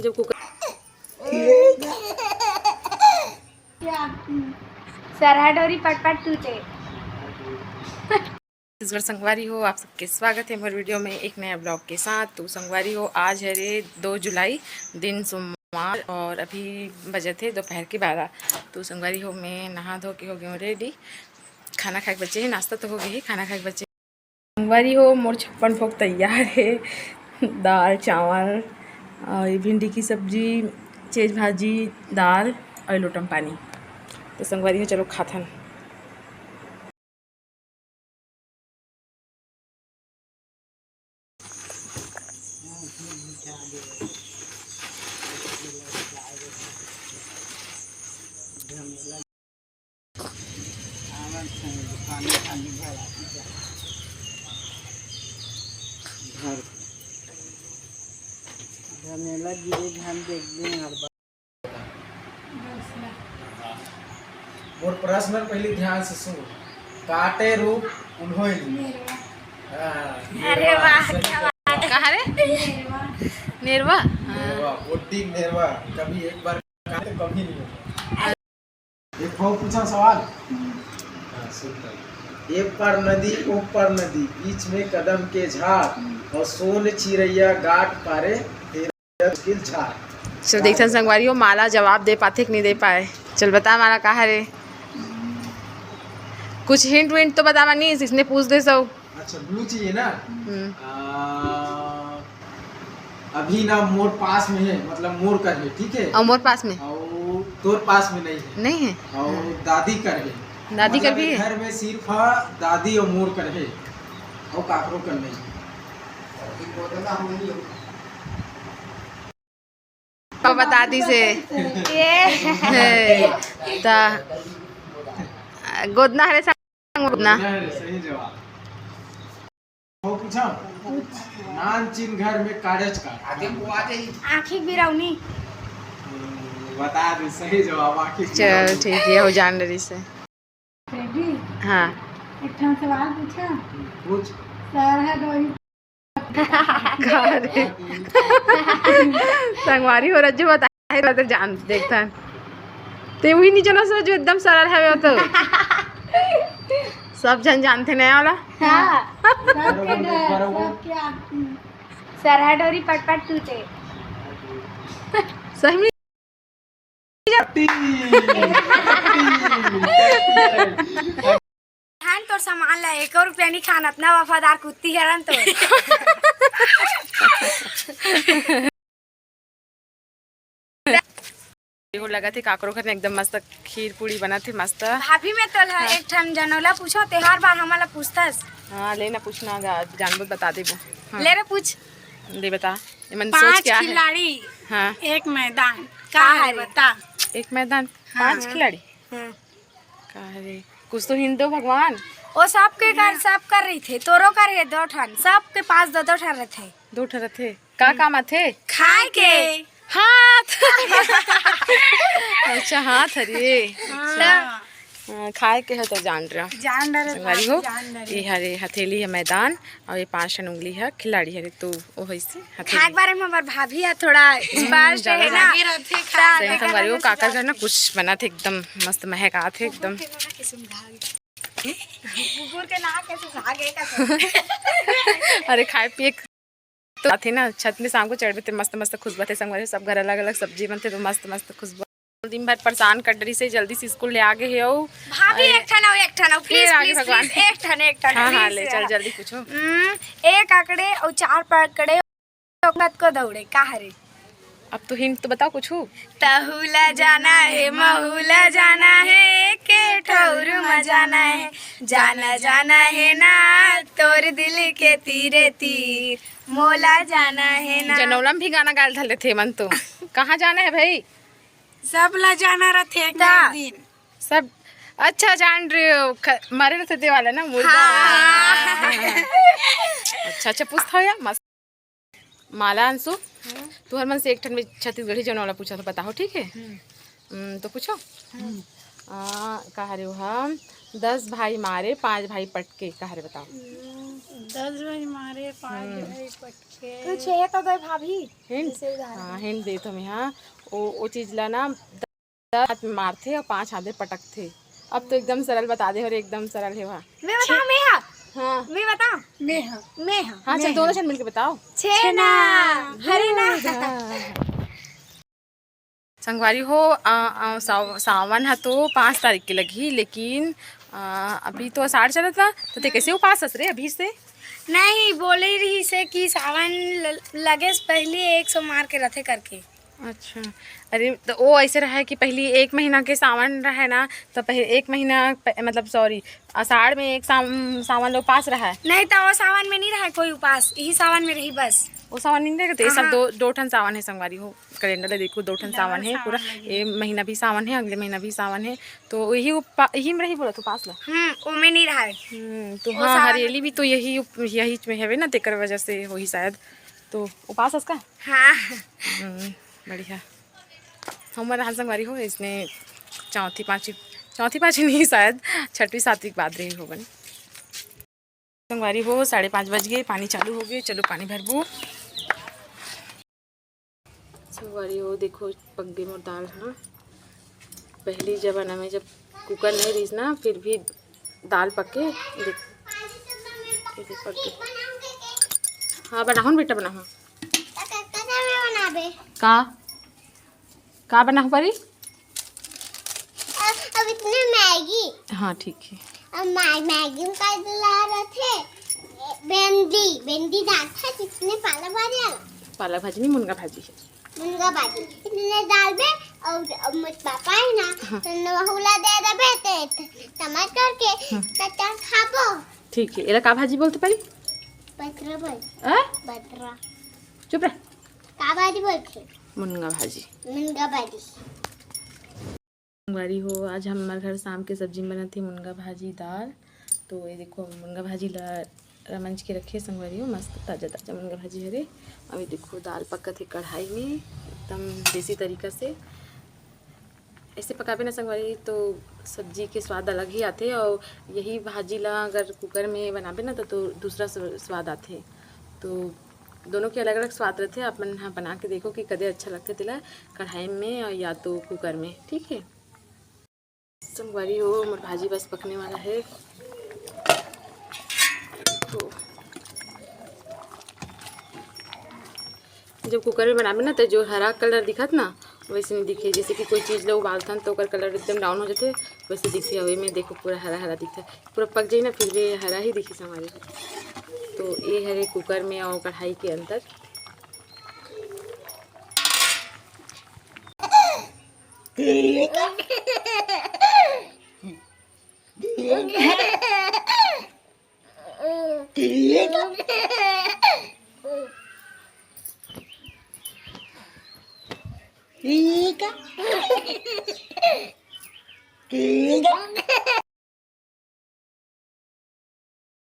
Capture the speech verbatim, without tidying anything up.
जब कुकर सरहा डोरी पट पट टूटे। छत्तीसगढ़ संगवारी हो, आप सबके स्वागत है मोर वीडियो में एक नया ब्लॉग के साथ। तो संगवारी हो, आज हरे दो जुलाई, दिन सोमवार, और अभी बजत हे दोपहर के बारह। तो संगवारी हो, मैं नहा धो के हो गई हूँ रेडी। खाना खाए के बचे है, नाश्ता तो हो गई है, खाना खाए के बचे। संगवारी हो, मोर छप्पन भोग तैयार है। दाल चावल और ये भिंडी की सब्जी, चेज भाजी, दाल और लोटम पानी। तो संगवारी हो, चलो खाथन। झमेला गिरे झन देख दे हड़बड़। मोर प्रश्न पहले ध्यान से सुन। काटे रूप उल्होय ली। हाँ, अरे नेरवा, वाह, सही क्या बात। कहाँ रे? नेरवा। नेरवा? हाँ। नेरवा, ओड्डी नेरवा। कभी एक बार काटे, कभी नहीं होता। एक और पूछा सवाल। हाँ, सुन पहले। एक पार नदी, ओ पार नदी, बीच में कदम के झाड़, और सोन चिरैया गाट पारे, तेरा मुश्किल झाड़। चल देखथन संगवारी हो, माला जवाब दे पाथे कि नहीं दे पाए। चल बता माला, का हरे? कुछ हिंट विंट तो बता, मानी इसने पूछ दे सब। अच्छा, ब्लू चाहिए ना? हम्म। आ, अभी ना मोर पास में है, मतलब मोर कर है, ठीक है? और मोर पास में? और तोर पास में नहीं है। नहीं है? और हाँ। दादी कर है। दादी कर मतलब भी है? घर में सिर्फ, हाँ, दादी और मोर कर है, और काकरो कर नहीं है। तो बता दी से। ये। हे, ता गोदना हरे संग गोदना। गोदना हरे, सही जवाब। हो पूछा? नान चिन घर में काढ़ेच का। आँखी बिरौनी। हम्म, बता दे, सही जवाब आँखी चल बिरौनी। ठीक है, हो जान डरी से। रेडी? हाँ। एक ठन सवाल पूछा? पूछ। सरहा डोरी। का रे? संगवारी हो रज्जू बताए रहते जान देखथन। ते उही नहीं चलो सो जो एकदम सरल हवे हो तो। सब झन जानथे नया वाला। हाँ। सबके डर, सबके आँखी। सरहा डोरी पट पट टूटे। सही में? खान तोर सामान ला, एको रुपया नहीं खान, अतना वफादार कुत्ती हरन तो। देखो, लगत हे काकरो घर में एकदम मस्त खीर पूड़ी बनत हे, मस्त। भाभी, मैं तोला हाँ। एक ठन जनौला पूछो, ते हर बार हमला पूछथस। हाँ, ले ना, पूछना, जानबो त बता देबो। हाँ। ले रे, पूछ। ले बता, एमन सोच पाँच क्या है? खिलाड़ी, हाँ। एक मैदान, का का है हरे? बता। एक मैदान, हाँ। पाँच खिलाड़ी? हाँ। का हरे? कुछ तो हिंट दो भगवान। ओ सबके कर, सब कर रही थे, तोरो कर है दो ठन, सबके पास दो दो ठन रथे। दो ठन रथे। का काम आथे? खाए के। हाथ। अच्छा, हाथ हरे। हाँ। हाँ, खाए के है तो जान रहा। जान डरे संगवारी हो, जान डरे। ये हरे हथेली है मैदान, और ये पाँच ठन उंगली है खिलाड़ी हरे, तो वो है इसे हथेली। खाए के बारे में हमार भाभी है थोड़ा हम्म, स्पष्ट ज्यादा है ना। आगे रहते ता खाए सही के संगवारी हो, बारे में काकर घर ना कुछ बना थे एकदम मस्त महक आथे एकदम। कुकुर के नाक कैसे सुंघा गए का? अरे खाए पिए तो आथे ना, छत में शाम को चढ़बे ते मस्त मस्त खुशबू आथे संगवारी, सब घर अलग अलग सब्जी बनथे तो मस्त मस्त खुशबू। दिन भर परेशान कर डरी से, जल्दी से स्कूल ले आगे हे। ओ भाभी, अरे, एक ठन अउ, एक ठन अउ, फिर please, आगे please, भगवान। Please, एक ठन, एक ठन, हाँ, हाँ, please, ले चल, हाँ। जल्दी पूछो। हम्म, एक आंकड़े अउ चार पकड़े, मत को दौड़े, का हरे? अब तो हिंट तो बताओ कुछ। तहू ला जाना हे, महू ला जाना हे, के ठौर म जाना हे, जाना, जाना हे ना, तोर दिल के तीरे तीर, मोला जाना हे ना। जनौला में भी गाना गायल धर लेथे मन तो। कहाँ जाना है भाई? सब ला जाना रथे एक ना। एक दिन। सब अच्छा जान रहे हो, ख-, मरे रथे दे वाला ना मुर्दा। हाँ। अच्छा, अच्छा, पूछता हो यार, मस्त। माला अंशु, हम्म। तुहर मन से एक ठन में छत्तीसगढ़ी जनौला पूछा तो बताओ, ठीक है? हम्म। हम्म, तो पूछो। हम्म। आ, का हरे हो हम? दस भाई मारे, पांच भाई पटके, का हरे बताओ? हम्म, दस बजे मारे, पाँच हम्म। बजे पटके। तो छह तो दे भाभी। हिंट? जैसे उदाहरण। हाँ, हिंट देत हँव मैं, हाँ। ओ, ओ चीज ला ना दस हाथ में मारथे अउ पाँच हाथ में पटकथे। अब तो एकदम सरल बता दे, अउ एकदम सरल हे वहाँ। मैं बताऊँ, मैं हा? हाँ। मैं बताऊँ? मैं हा। मैं हा। हाँ, मैं चल, हा। दोनों झन मिलके बताओ। छेना। छेना। हरे ना। हाँ। संगवारी हो, अ, अ, साव-, सावन ह तो पाँच तारीख के लगही, लेकिन, अ, अभी तो असाढ़ चलत ना, तो ते कैसे उपास हस रे अभी से? नहीं, बोले रहिसे कि सावन ल-, लगे से पहले एक सोमवार के रथे करके। अच्छा, अरे, तो वो ऐसे रहे कि पहली एक महीना के सावन रहे ना, तो पहले एक महीना प-, मतलब, सॉरी, असाढ़ में एक साव-, सावन ला उपास रहे। नहीं, तो वो सावन में नहीं रहे कोई उपास, यही सावन में रही बस। वो सावन में नहीं रहे, तो ये सब हाँ। दो, दो ठन सावन हे संगवारी हो। कैलेंडर ला देखो, दो ठन डबल सावन हे पूरा। सावन लगे। ये महीना भी सावन हे, अगले महीना भी सावन हे, तो यही उपा-, यही में रही बोला तो उपास ला। हम्म, ओमे नहीं रहे। हम्म, तो वो हाँ, सावन हरेली भी तो यही उप-, यही में हवे ना, तेकर वजह से होही शायद। तो उपास हस का? हाँ। हम्म, बढ़िया। हमर हाल संगवारी हो, इसने चौथी पाँचवी, चौथी पाँचवी नहीं, शायद छठवीं सातवीं के बाद रही होबन। संगवारी हो, साढ़े पाँच बज गए, पानी चालू हो गए। चलो पानी भरबो। संगवारी हो, देखो पक गए मोर दाल ह। पहली जमाना में जब कुकर नहीं रहिस ना, फिर भी दाल पके। देख, ये देख पक गए। हाँ, बनाहूँ ना बेटा, बनाहूँ। का? का बनाहूँ परी? अब, अब इतने मैगी। हाँ, ठीक है। अब मै-, मैगी में का डाला रथे? बेंदी, बेंदी डालथे, जितने पालक भाजी आला। पालक भाजी नहीं, मुनगा भाजी है। मुनगा भाजी। इतने डालबे, और, और मोर पापा है ना, हाँ। तो वहू ला दे देबे, ते, ते, टमाटर के, हाँ। कच्चा खाबो। ठीक है, एला का भाजी बोलथे परी? बतरा भाजी। आ? बतरा। चुप रह। का भाजी बोलथे? मुनगा भाजी। मुनगा भाजी। संगवारी हो, आज हमर घर शाम के सब्जी में बनत हे मुनगा भाजी, दाल। तो ये देखो, मुनगा भाजी ला रमंज के रखे संगवारी हो, मस्त ताजा ताजा मुनगा भाजी हरे। अउ ये देखो, दाल पकत हे कढ़ाई में एकदम देसी तरीका से। ऐसे पकाबे ना संगवारी, तो सब्जी के स्वाद अलग ही आथे, अउ यही भाजी ला अगर कुकर में बनाबे ना, तो, तो दूसरा स्व-, स्वाद आथे। तो दोनों के अलग-अलग स्वाद रथे। आप मन ह बना के देखो कि कदे अच्छा लगथे तेला, कढ़ाई में या तो कुकर में, ठीक है। संगवारी हो, मोर भाजी बस पकने वाला है। तो जब कुकर में बनाबे ना, तो जो हरा कलर दिखत ना, वैसे नहीं दिखे। जैसे कि कोई चीज़ ला उबालथन, तो ओकर कलर एकदम डाउन हो जाथे, वैसे दिखथे। अउ एमे देखो, पूरा हरा हरा दिखथे। पूरा पक जाही ना, फिर भी हरा ही दिखी संगवारी। तो ये हरे कुकर में अउ कढ़ाई के अंतर।